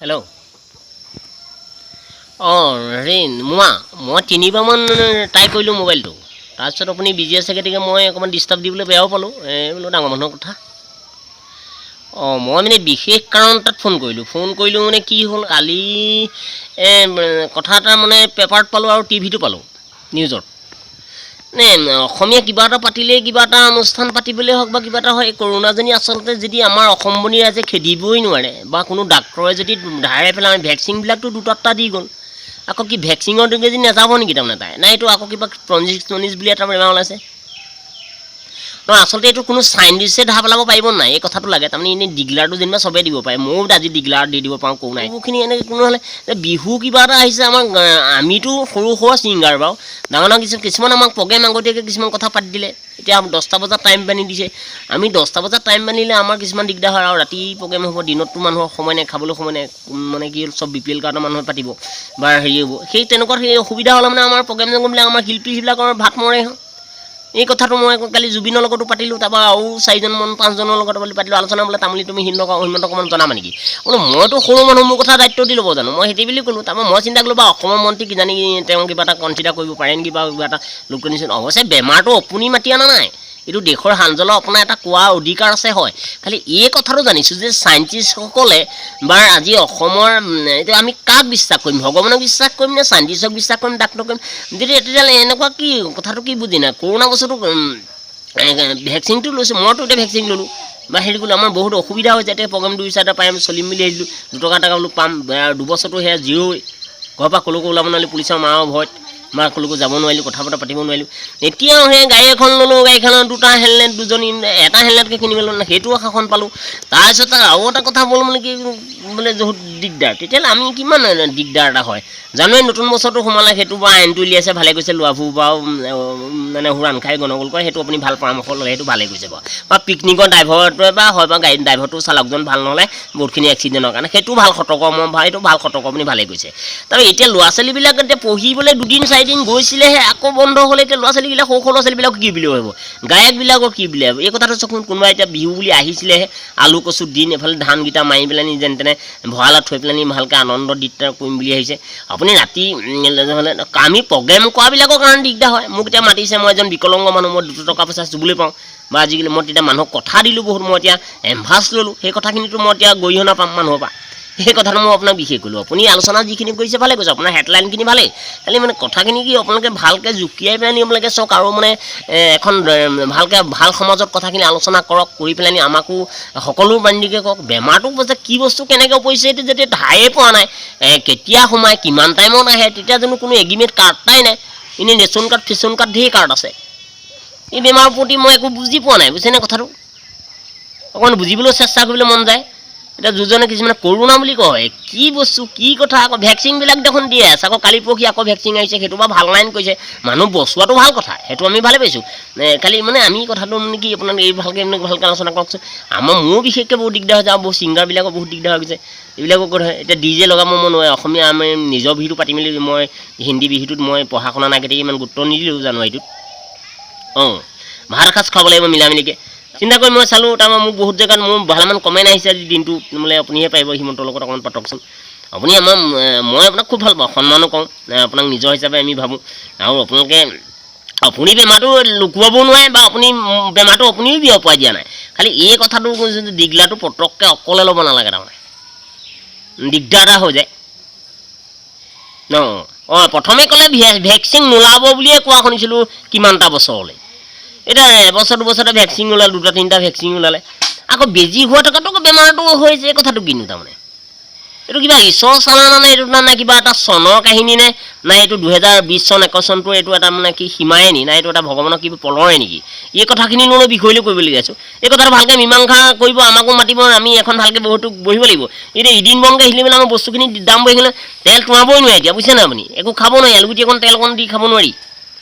Hello', অঁ, হেৰি মোমা, মই তিনিবাৰমান ট্ৰাই কৰিলোঁ মোবাইলটো। তাৰপিছত আপুনি বিজি আছে গতিকে মই অকণমান ডিষ্টাৰ্ব দিবলৈ বেয়াও পালোঁ। এই বোলো ডাঙৰ মানুহৰ কথা। অঁ, মই মানে বিশেষ কাৰণ এটাত ফোন কৰিলোঁ। ফোন কৰিলোঁ মানে কি হ'ল, কালি কথা এটা মানে পেপাৰত পালোঁ আৰু টিভিতো পালোঁ নিউজত। মানে অসমীয়া কিবা এটা পাতিলেই, কিবা এটা অনুষ্ঠান পাতিবলেই হওক বা কিবা এটা হয়, এই কৰোণাজনী আচলতে যদি আমাৰ অসমবনী ৰাইজে খেদিবই নোৱাৰে বা কোনো ডাক্তৰে যদি ধাৰে পেলাই ভেকচিনবিলাকতো দুটা দুটা দি গ'ল, আকৌ কি ভেকচিনৰ যোগেদি নাযাব নেকি? তাৰমানে তাই নাই, এইটো আকৌ কিবা টঞ্জিছ টনিছ বুলি এটা বেমাৰ ওলাইছে নহয়। আচলতে এইটো কোনো চাইণ্টিষ্টে ধৰা পেলাব পাৰিব নাই, এই কথাটো লাগে। তাৰমানে এনেই ডিগলাৰটো যেনিবা চবেই দিব পাৰে, ময়ো আজি ডিগলাৰ দি দিব পাৰোঁ, কওঁ নাই। এইবোৰখিনি এনেকৈ কোনো হ'লে বিহু কিবা এটা আহিছে আমাক, আমিতো সৰু সুৰা ছিংগাৰ বাৰু, ডাঙৰ ডাঙৰ কিছুমান আমাক প্ৰগ্ৰেম আগতীয়াকৈ কিছুমান কথা পাতি দিলে। এতিয়া 10টা বজাত টাইম বান্ধি দিছে। আমি 10টা বজাত টাইম বান্ধিলে আমাৰ কিছুমান দিগদাৰ হয় আৰু ৰাতি প্ৰগ্ৰেম হ'ব, দিনততো মানুহৰ সময় নাই, খাবলৈ সময় নাই। মানে কি হ'ল, চব বিপিএল কাৰ্ডৰ মানুহে পাতিব বা হেৰি হ'ব, সেই তেনেকুৱা সেই অসুবিধা হ'লে মানে আমাৰ প্ৰগ্ৰেম চগ্ৰেমবিলাক, আমাৰ শিল্পীবিলাকৰ ভাত মৰে। এই কথাটো মই কালি জুবিনৰ লগতো পাতিলোঁ, তাৰপৰা আৰু চাৰিজনমান পাঁচজনৰ লগত পাতিলোঁ আলোচনা। বোলে তামুলী, তুমি হিমন্ত অকণমান জনাবা নেকি? বোলো মইতো সৰু মানুহ, মোৰ কথা দায়িত্ব দি ল'ব জানো? মই সেইটো বুলি ক'লোঁ। তাৰপৰা মই চিন্তা কৰিলোঁ বা অসমৰ মন্ত্ৰী কিজানি তেওঁ কিবা এটা কনচিডাৰ কৰিব পাৰে নেকি বা কিবা এটা লোক। অৱশ্যে বেমাৰটো আপুনি মাতি অনা নাই, এইটো দেশৰ হাঞ্জলৰ আপোনাৰ এটা কোৱা অধিকাৰ আছে হয়। খালি এই কথাটো জানিছোঁ যে চাইণ্টিষ্টসকলে বা আজি অসমৰ এতিয়া আমি কাক বিশ্বাস কৰিম? ভগৱানক বিশ্বাস কৰিম নে চাইণ্টিষ্টক বিশ্বাস কৰিম, ডাক্তৰক কৰিম? যেতিয়া তেতিয়াহ'লে এনেকুৱা কি কথাটো কি বুজি নাই। কৰোণা বস্তুটো ভেকচিনটো লৈছোঁ, মইতো এতিয়া ভেকচিন ল'লোঁ বা হেৰি কৰিলোঁ, আমাৰ বহুত অসুবিধা হৈছে। এতিয়া প্ৰগ্ৰেম দুই চাৰিটা পাই আমি চলিম বুলি আহিছিলোঁ, 2 টকা এটা বোলো পাম। 2 বছৰটো সেয়া জিৰ'ই। ঘৰৰ পৰা ক'লৈকো ওলাব নোৱাৰিলোঁ, পুলিচৰ মাৰৰ ভয়ত বা ক'লৈকো যাব নোৱাৰিলোঁ, কথা বতৰা পাতিব নোৱাৰিলোঁ। এতিয়াও সেই গাড়ী এখন ল'লোঁ, গাড়ীখনৰ দুটা হেলমেট, দুজনী এটা হেলমেটকে কিনিব ল'লোঁ, সেইটোও শাসন পালোঁ। তাৰপিছত আৰু এটা কথা ক'লো, মানে কি বোলে বহুত দিগদাৰ। তেতিয়াহ'লে আমি কিমান দিগদাৰ এটা হয়। জানুৱাৰী নতুন বছৰটো সোমালে, সেইটো বা আইনটো উলিয়াইছে, ভালে কৈছে। লোৱাবোৰ বা মানে হুৰাণ খাই গণ্ডগোল কৰে, সেইটো আপুনি ভাল পৰামৰ্শ ল'লে, সেইটো ভালেই কৈছে বাৰু। বা পিকনিকৰ ড্ৰাইভাৰটোৱে বা হয় বা গাড়ী ড্ৰাইভাৰটো চালকজন ভাল নহ'লে বহুতখিনি এক্সিডেণ্টৰ কাৰণে, সেইটো ভাল সতৰ্ক, মই সেইটো ভাল সতৰ্ক, আপুনি ভালেই কৈছে। তাৰপৰা এতিয়া ল'ৰা ছোৱালীবিলাক এতিয়া পঢ়িবলৈ দুদিন চাৰিদিন গৈছিলেহে, আকৌ বন্ধ হ'লে এতিয়া ল'ৰা ছোৱালীবিলাক, সৰু সৰু ল'ৰা ছোৱালীবিলাকক কি বুলি ভাবিব? গায়কবিলাকক কি বুলি ভাবিব? এই কথাটো চাওকচোন। কোনোবা এতিয়া বিহু বুলি আহিছিলেহে, আলু কচু দিন, এইফালে ধানকেইটা মাৰি পেলানি যেন তেনে ভঁৰালত থৈ পেলানি ভালকৈ আনন্দ দিগদাৰ কৰিম বুলি আহিছে। আপুনি ৰাতি হ'লে আমি প্ৰগ্ৰেম কৰাবিলাকৰ কাৰণে দিগদাৰ হয়। মোক এতিয়া মাতিছে, মই এজন বিকলাংগ মানুহ, মই 2 টকা পইচা চুবলৈ পাওঁ বা আজিকালি মই তেতিয়া মানুহক কথা দিলোঁ বহুত, মই এতিয়া এডভান্স ল'লোঁ, সেই কথাখিনিতো মই এতিয়া গৰিহণা পাম মানুহৰ পৰা। সেই কথাটো মই আপোনাক বিশেষ ক'লোঁ। আপুনি আলোচনা যিখিনি কৰিছে ভালে কৈছে, আপোনাৰ হেডলাইনখিনি ভালেই। খালি মানে কথাখিনি কি, আপোনালোকে ভালকৈ জুকিয়াই পেলানি আপোনালোকে চাওক আৰু মানে এখন ভালকৈ ভাল সমাজত কথাখিনি আলোচনা কৰক, কৰি পেলানি আমাকো সকলো বান্দিকে কওক। বেমাৰটো যে কি বস্তু, কেনেকৈ পৰিছে, এইটো যেতিয়া ধায়ে পোৱা নাই, কেতিয়া সোমায়, কিমান টাইমত আহে, তেতিয়া জানো কোনো এগ্ৰিমেণ্ট কাৰ্ড এটাই নাই। এনেই ৰেচন কাৰ্ড ফেচন কাৰ্ড ধেৰ কাৰ্ড আছে। এই বেমাৰৰ প্ৰতি মই একো বুজি পোৱা নাই, বুজিছেনে? কথাটো অকণমান বুজিবলৈ চেষ্টা কৰিবলৈ মন যায়। এতিয়া দুজনে কিছুমানে কৰোণা বুলি কয়, কি বস্তু, কি কথা? আকৌ ভেকচিনবিলাক দেখোন দিয়ে আছে, আকৌ কালি পৰহি আকৌ ভেকচিন আহিছে, সেইটো বাৰু ভাল লাইন কৰিছে। মানুহ বচোৱাটো ভাল কথা, সেইটো আমি ভালে পাইছোঁ। খালি মানে আমি কথাটো মানে কি, আপোনাক এই ভালকৈ মানে ভালকৈ আলোচনা কৰকচোন। আমাৰ মোৰ বিশেষকৈ বহুত দিগদাৰ হৈছে আৰু বহুত ছিংগাৰবিলাকৰ বহুত দিগদাৰ হৈ গৈছে। এইবিলাকো কথা এতিয়া ডিজে লগাব মই নোৱাৰে। অসমীয়া আমি নিজৰ বিহুটো পাতি মেলি, মই হিন্দী বিহুটোত মই পঢ়া শুনা নাই গতিকে ইমান গুৰুত্ব নিদিলোঁ জানুৱাৰীটোত। অঁ, ভাত এসাঁজ খুৱাব লাগিব মিলা মিলিকৈ চিন্তা কৰি মই চালোঁ। তাৰপৰা মোক বহুত জেগাত মোৰ ভালেমান কমেণ্ট আহিছে আজি দিনটো, বোলে আপুনিহে পাৰিব, হিমন্তৰ লগত অকণমান পাতকচোন। আপুনি আমাৰ, মই আপোনাক খুব ভাল পাওঁ, সন্মানো কৰোঁ, আপোনাক নিজৰ হিচাপে আমি ভাবোঁ। আৰু আপোনালোকে আপুনি বেমাৰটো লুকুৱাবও নোৱাৰে বা আপুনি বেমাৰটো আপুনিও বিয়পাই দিয়া নাই। খালি এই কথাটো কৈছোঁ যে দিগলাটো পটককৈ অকলে ল'ব নালাগে, তাৰমানে দিগদাৰ এটা হৈ যায়। অঁ অঁ প্ৰথমে ক'লে ভেকচিন নোলাব বুলিয়ে কোৱা শুনিছিলোঁ কিমানটা বছৰলৈ। এতিয়া এবছৰ 2 বছৰতে ভেকচিন ওলাল, দুটা তিনিটা ভেকচিন ওলালে। আকৌ বেজি হোৱা থকাটো বেমাৰটো হৈছে, এই কথাটো কিনো? তাৰমানে এইটো কিবা ঈশ্বৰ চালানা নে, এইটো মানে কিবা এটা চনৰ কাহিনী নে? নাই, এইটো 2020 চন 21 চনটো এইটো এটা মানে কি সীমায়ে নি? নাই, এইটো এটা ভগৱানৰ কিবা পলৰে নেকি? এই কথাখিনি লৈ বিষয়লৈ কৰিবলগীয়া আছোঁ। এই কথাটো ভালকৈ মীমাংসা কৰিব, আমাকো মাতিব, আমি এখন ভালকৈ বহুতো বহিব লাগিব। এতিয়া এদিন বনকৈ আহিলে মানে আমাৰ বস্তুখিনি দাম বাঢ়ি গ'লে তেল তোৱাবই নোৱাৰে এতিয়া, বুজিছে নাই আপুনি? একো খাব নোৱাৰি, আলুগুটি অকণ তেল অকণ দি খাব নোৱাৰি।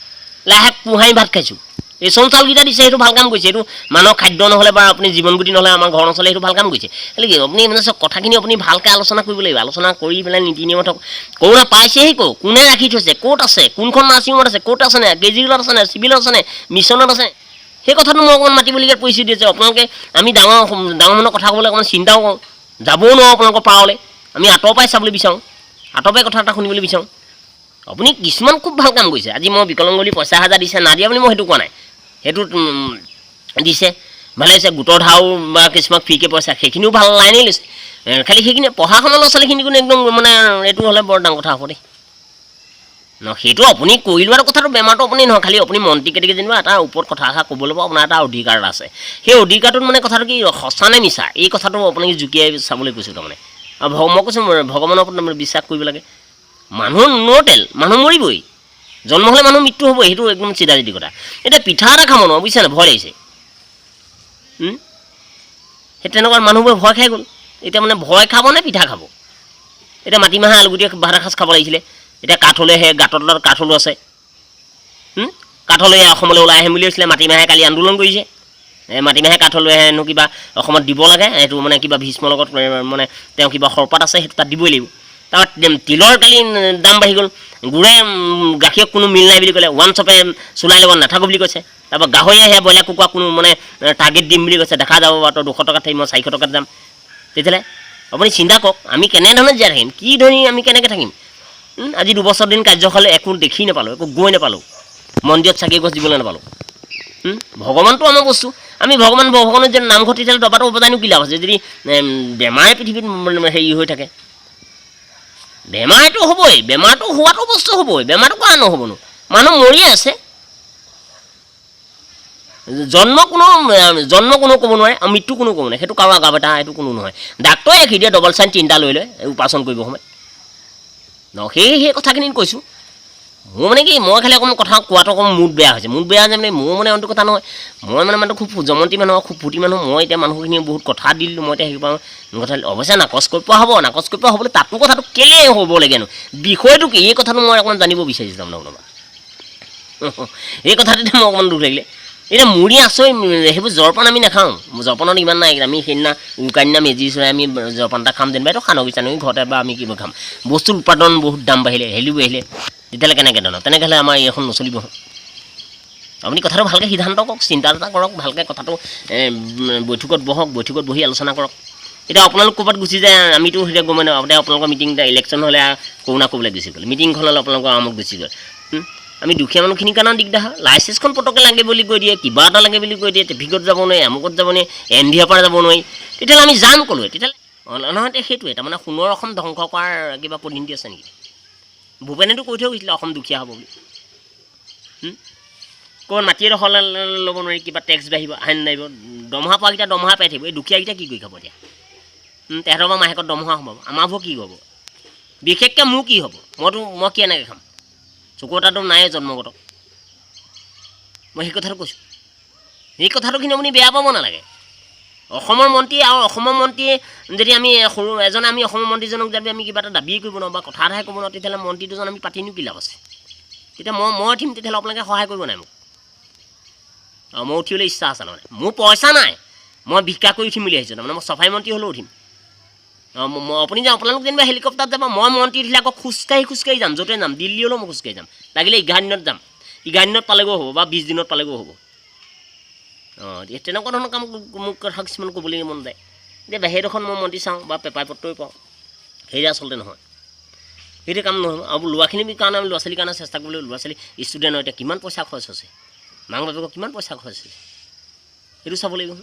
লাহে পোহাই ভাত খাইছোঁ। ৰেচন চাউলকেইটা দিছে, সেইটো ভাল কাম কৰিছে। এইটো মানুহৰ খাদ্য নহ'লে বা আপুনি জীৱন গুটি নহ'লে আমাৰ ঘৰ নচলে, সেইটো ভাল কাম কৰিছে। খালি কি আপুনি মানে চাওক, কথাখিনি আপুনি ভালকৈ আলোচনা কৰিব লাগিব। আলোচনা কৰি পেলাই নীতি নিয়ম থওক। কৰোণা পাইছেহি ক'ত, কোনে ৰাখি থৈছে, ক'ত আছে, কোনখন নাৰ্ছিং হোমত আছে, ক'ত আছে নে কেজৰিৱালত আছে নে চিভিলত আছে নে মিছনত আছে, সেই কথাটো মই অকণমান মাতিবলগীয়াত পৰিস্থিতি আছে। আপোনালোকে আমি ডাঙৰ ডাঙৰ মানুহৰ কথা ক'বলৈ অকণমান চিন্তাও কৰোঁ, যাবও নোৱাৰোঁ আপোনালোকৰ পাৰলৈ। আমি আঁতৰৰ পৰাই চাবলৈ বিচাৰোঁ, আঁতৰৰ পৰাই কথা এটা শুনিবলৈ বিচাৰোঁ। আপুনি কিছুমান খুব ভাল কাম কৰিছে। আজি মই বিকলাংগ বুলি পইচা হাজাৰ দিছে, না দিয়া বুলি মই সেইটো কোৱা নাই, সেইটো দিছে, ভালে হৈছে। গোটৰ ধাও বা কিছুমান ফ্ৰীকৈ পইচা, সেইখিনিও ভাল লাইনেই লৈছে। খালি সেইখিনি পঢ়া শুনা ল'ৰা ছোৱালীখিনি কিন্তু একদম মানে এইটো হ'লে বৰ ডাঙৰ কথা হ'ব দেই। ন সেইটো আপুনি কৰি লোৱাৰ কথাটো বেমাৰটো আপুনি নহয়, খালি আপুনি মন্ত্ৰী কেতেকী যেনিবা এটা ওপৰত কথা এষাৰ ক'বলৈ পাব, আপোনাৰ এটা অধিকাৰ আছে। সেই অধিকাৰটোত মানে কথাটো কি সঁচা নে মিছা, এই কথাটো আপুনি জুকিয়াই চাবলৈ কৈছোঁ তাৰমানে। আৰু মই কৈছোঁ ভগৱানৰ ওপৰত বিশ্বাস কৰিব লাগে। মানুহ নৰ্টেল, মানুহ মৰিবই, জন্ম হ'লে মানুহ মৃত্যু হ'বই, সেইটো একদম চিধা চিধি কথা। এতিয়া পিঠা এটা খাব নোৱাৰোঁ, বুজিছা নাই, ভয় লাগিছে। সেই তেনেকুৱা মানুহবোৰে ভয় খাই গ'ল। এতিয়া মানে ভয় খাব নে পিঠা খাব? এতিয়া মাটিমাহে আলুগুটিয়ে ভাত এসাঁজ খাব লাগিছিলে, এতিয়া কাঠলৈ সেই গাঁতৰ তলত কাঠলো আছে। কাঠলৈ অসমলৈ ওলাই আহিম বুলি কৈছিলে, মাটিমাহে কালি আন্দোলন কৰিছে। এই মাটিমাহে কাঠলৈ হেনো কিবা অসমত দিব লাগে, সেইটো মানে কিবা ভীষ্মৰ লগত মানে তেওঁ কিবা সৰপাত আছে, সেইটো তাত দিবই লাগিব। তাৰপৰা তিলৰ কালি দাম বাঢ়ি গ'ল, গুৰে গাখীৰক কোনো মিল নাই বুলি ক'লে, ওৱান চপে চুলাই লগত নাথাকোঁ বুলি কৈছে। তাৰপৰা গাহৰিয়ে সেয়া ব্ৰইলাৰ কুকুৰা কোনো মানে টাৰ্গেট দিম বুলি কৈছে, দেখা যাব বাৰু, তই 200 টকাত থাকিম, মই 400 টকাত যাম। তেতিয়াহ'লে আপুনি চিন্তা কৰক, আমি কেনেধৰণে জীয়াই থাকিম, কি ধৰি আমি কেনেকৈ থাকিম? আজি 2 বছৰ দিন কাৰ্যকালে একো দেখি নাপালোঁ, একো গৈ নাপালোঁ, মন্দিৰত চাকি গছ দিবলৈ নাপালোঁ। ভগৱানটো আমাৰ বস্তু, আমি ভগৱান ভগৱানৰ যেন নামঘৰ, তেতিয়াহ'লে দবাটো বজাইনো কি লাভ আছে যদি বেমাৰে পৃথিৱীত হেৰি হৈ থাকে? বেমাৰটো হ'বই, বেমাৰটো হোৱাটো বস্তু হ'বই, বেমাৰটো কৰা নহ'বনো? মানুহ মৰিয়ে আছে। জন্ম কোনো ক'ব নোৱাৰে আৰু মৃত্যু কোনো ক'ব নোৱাৰে, সেইটো কাৰো আগা বেটা সেইটো কোনো নহয়। ডাক্তৰে লিখি দিয়ে, ডবল চাইন তিনিটা লৈ লয় উপাৰ্জন কৰিব সময়ত ন। সেই কথাখিনি কৈছোঁ মোৰ মানে কি, মই খালি অকণমান কথা কোৱাটো অকণমান মুড বেয়া হৈছে। মুড বেয়া হৈছে মানে মোৰ মানে অইনটো কথা নহয়, মই মানে মানুহটো খুব জমন্তি মানুহ, খুব ফূৰ্তি মানুহ। মই এতিয়া মানুহখিনি বহুত কথা দিলোঁ, মই এতিয়া হেৰি পাৰোঁ কথা অৱশ্যে নাকচ কৰি পোৱা হ'ব, নাকচ কৰি পোৱা হ'বলৈ তাতো কথাটো কেলেই হ'ব লাগেনো, বিষয়টো কি, এই কথাটো মই অকণমান জানিব বিচাৰিছোঁ তাৰমানে আপোনাৰ। এই কথাটোতে মোৰ অকণমান দুখ লাগিলে। এতিয়া মুড়ি আচৰি সেইবোৰ জলপান আমি নাখাওঁ, জলপানত ইমান নাই। আমি সেইদিনা উৰুকাৰ দিনা মেজি চৰাই আমি জলপান এটা খাম যেনিবা, এইটো সান্দহ চান্দহ ঘৰতে বা আমি কিবা খাম। বস্তুৰ উৎপাদন বহুত দাম বাঢ়িলে, হেৰিও বাঢ়িলে, তেতিয়াহ'লে কেনেকৈ ধৰণৰ তেনেকৈ হ'লে আমাৰ এইখন নচলিব। আপুনি কথাটো ভালকৈ সিদ্ধান্ত কৰক, চিন্তা এটা কৰক, ভালকৈ কথাটো বৈঠকত বহক, বৈঠকত বহি আলোচনা কৰক। এতিয়া আপোনালোক ক'ৰবাত গুচি যায়, আমিতো এতিয়া গমেই নাপাওঁ। এতিয়া আপোনালোকৰ মিটিং এটা ইলেকশ্যন হ'লে কৰোণা ক'বলৈ গুচি গ'ল, মিটিংখন হ'লে আপোনালোকৰ আমুক গুচি গ'ল। আমি দুখীয়া মানুহখিনিৰ কাৰণেও দিগদাৰ হয়। লাইচেঞ্চখন পটককৈ লাগে বুলি কৈ দিয়ে, কিবা এটা লাগে বুলি কৈ দিয়ে, ট্ৰেফিকত যাব নোৱাৰি, আমুকত যাব নোৱাৰি, এন ডি এৰ পৰা যাব নোৱাৰি, তেতিয়াহ'লে আমি যাম ক'লৈ তেতিয়াহ'লে? অঁ নহয়, এতিয়া সেইটোৱে তাৰমানে সোণৰ অসম ধ্বংস কৰাৰ কিবা পদ্ধতি আছে নেকি? ভূপেনেতো কৈ থৈ গৈছিলে অসম দুখীয়া হ'ব বুলি। ক'ৰবাত মাটি এডোখৰ ল'ব নোৱাৰি, কিবা টেক্স বাঢ়িব, আইন বাঢ়িব, দৰমহা পোৱাকেইটা দৰমহা পাই থাকিব, এই দুখীয়াকেইটা কি কৰি খাব এতিয়া? তেহেঁতৰ পৰা মাহেকত দৰমহা সোমাব, আমাৰবোৰ কি হ'ব? বিশেষকৈ মোৰ কি হ'ব? মইতো মই কি এনেকৈ খাম? চকু এটাতো নায়েই জন্মগত। মই সেই কথাটো কৈছোঁ, সেই কথাটো কিন্তু আপুনি বেয়া পাব নালাগে। অসমৰ মন্ত্ৰী আৰু অসমৰ মন্ত্ৰীয়ে যদি আমি সৰু এজন আমি অসমৰ মন্ত্ৰীজনক যদি আমি কিবা এটা দাবীয়ে কৰিব নোৱাৰোঁ বা কথা এটাহে ক'ব নোৱাৰোঁ, তেতিয়াহ'লে মন্ত্ৰী দুজন আমি পাতিনো কি লাভ আছে? তেতিয়া মই উঠিম, তেতিয়াহ'লে আপোনালোকে সহায় কৰিব নাই মোক? অঁ, মই উঠিবলৈ ইচ্ছা আছে, তাৰমানে মোৰ পইচা নাই, মই ভিক্ষা কৰি উঠিম বুলি আহিছোঁ, তাৰমানে মই চফাই মন্ত্ৰী হ'লেও উঠিম। অঁ, মই আপুনি যে আপোনালোক যেনিবা হেলিকপ্টাৰত যাব, মই মন্ত্ৰী উঠিলে আকৌ খোজকাঢ়ি খোজকাঢ়ি যাম, য'তে যাম, দিল্লী হ'লেও মই খোজকাঢ়ি যাম, লাগিলে 11 দিনত যাম, 11 দিনত পালেগৈও হ'ব বা 20 দিনত পালেগৈও হ'ব। অঁ, তেনেকুৱা ধৰণৰ কাম মোক কথা কিছুমান ক'বলৈ মন যায়। এতিয়া বাহিৰত মই মন্ত্ৰী চাওঁ বা পেপাৰ পত্ৰই পাওঁ, সেয়া আচলতে নহয়, সেইটো কাম নহয়। আৰু ল'ৰাখিনিৰ কাৰণে আমি ল'ৰা ছোৱালীৰ কাৰণে চেষ্টা কৰিবলৈ, ল'ৰা ছোৱালী ষ্টুডেণ্টৰ এতিয়া কিমান পইচা খৰচ হৈছে, মাক বাপেকৰ কিমান পইচা খৰচ হৈছে, সেইটো চাব লাগিব।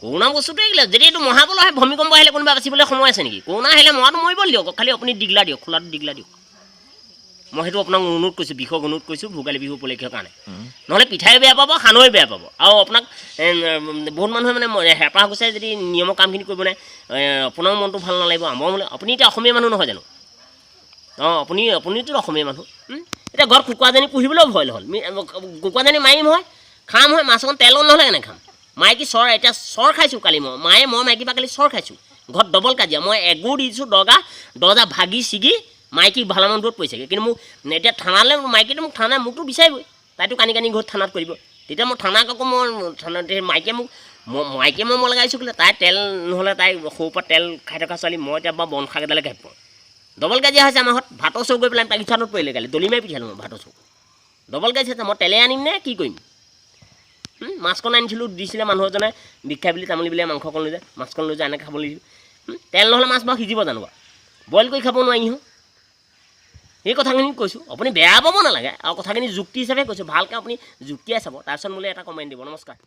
কৰোণা বস্তুটোৱে এইবিলাক যদি এইটো মহাবল আহে, ভূমিকম্প আহিলে কোনোবা বাচিবলৈ সময় আছে নেকি? কৰোণা আহিলে মৰাটো মৰিব দিয়ক, খালি আপুনি দিগলা দিয়ক, খোলাটো দিগলা দিয়ক। মই সেইটো আপোনাক অনুৰোধ কৰিছোঁ, বিশেষ অনুৰোধ কৰিছোঁ ভোগালী বিহু উপলক্ষৰ কাৰণে। নহ'লে পিঠাই বেয়া পাব, সান্দহে বেয়া পাব। আৰু আপোনাক বহুত মানুহে মানে হেঁপাহ গুচাই যদি নিয়মৰ কামখিনি কৰিব নাই, আপোনাৰো মনটো ভাল নালাগিব, আমাৰো মন। আপুনি এতিয়া অসমীয়া মানুহ নহয় জানো? অঁ, আপুনিতো অসমীয়া মানুহ। এতিয়া ঘৰত কুকুৰাজনী পুহিবলৈও ভয় হ'ল। কুকুৰাজনী মাৰিম হয়, খাম হয়, মাছ অকণ তেল নহ'লে কেনেকৈ খাম? মাইকী চৰ এতিয়া চৰ খাইছোঁ কালি মই, মায়ে মই মাইকী পৰা কালি চৰ খাইছোঁ। ঘৰত ডবল কাজিয়া, মই এগুৰ দি দিছোঁ দগা, দৰ্জা ভাগি ছিগি মাইকী ভালেমান দূৰত পৰিছেগৈ। কিন্তু মোক এতিয়া থানালৈ মাইকীটো মোক থানাই মোকতো বিচাৰিবই, তাইতো কানি কানি ঘৰত থানাত কৰিব। তেতিয়া মই থানাক আকৌ মই থানাত সেই মাইকীয়ে মোক মাইকীয়ে মই লগাইছোঁ কেলৈ, তাই তেল নহ'লে তাই সৰুৰ পৰা তেল খাই থকা ছোৱালী, মই এতিয়া বাৰু বন শাক এডালে খাই পাওঁ। ডবল কাজিয়া হৈছে আমাৰ ঘৰত, ভাতৰ চৌ গৈ পেলাই পাকিস্তানত পৰিলে কালি, দলি মাৰি পঠিয়ালোঁ মই ভাতৰ চৌ। ডবল কাজিয়া হৈছে, মই তেলে আনিম নে কি কৰিম? মাছকণ আনিছিলোঁ, দিছিলে মানুহ এজনে ভিক্ষা বুলি, তামোল বুলি মাংস অকণ লৈ যায়, মাছকণ লৈ যায়, এনেকৈ খাবলৈ দিছিলোঁ। তেল নহ'লে মাছ বাৰু সিজিব জানো বাৰু? বইল কৰি খাব নোৱাৰি নহয়। সেই কথাখিনি কৈছোঁ, আপুনি বেয়া পাব নালাগে, আৰু কথাখিনি যুক্তি হিচাপে কৈছোঁ। ভালকৈ আপুনি যুক্তিয়াই চাব, তাৰপিছত মোলৈ এটা কমেণ্ট দিব। নমস্কাৰ।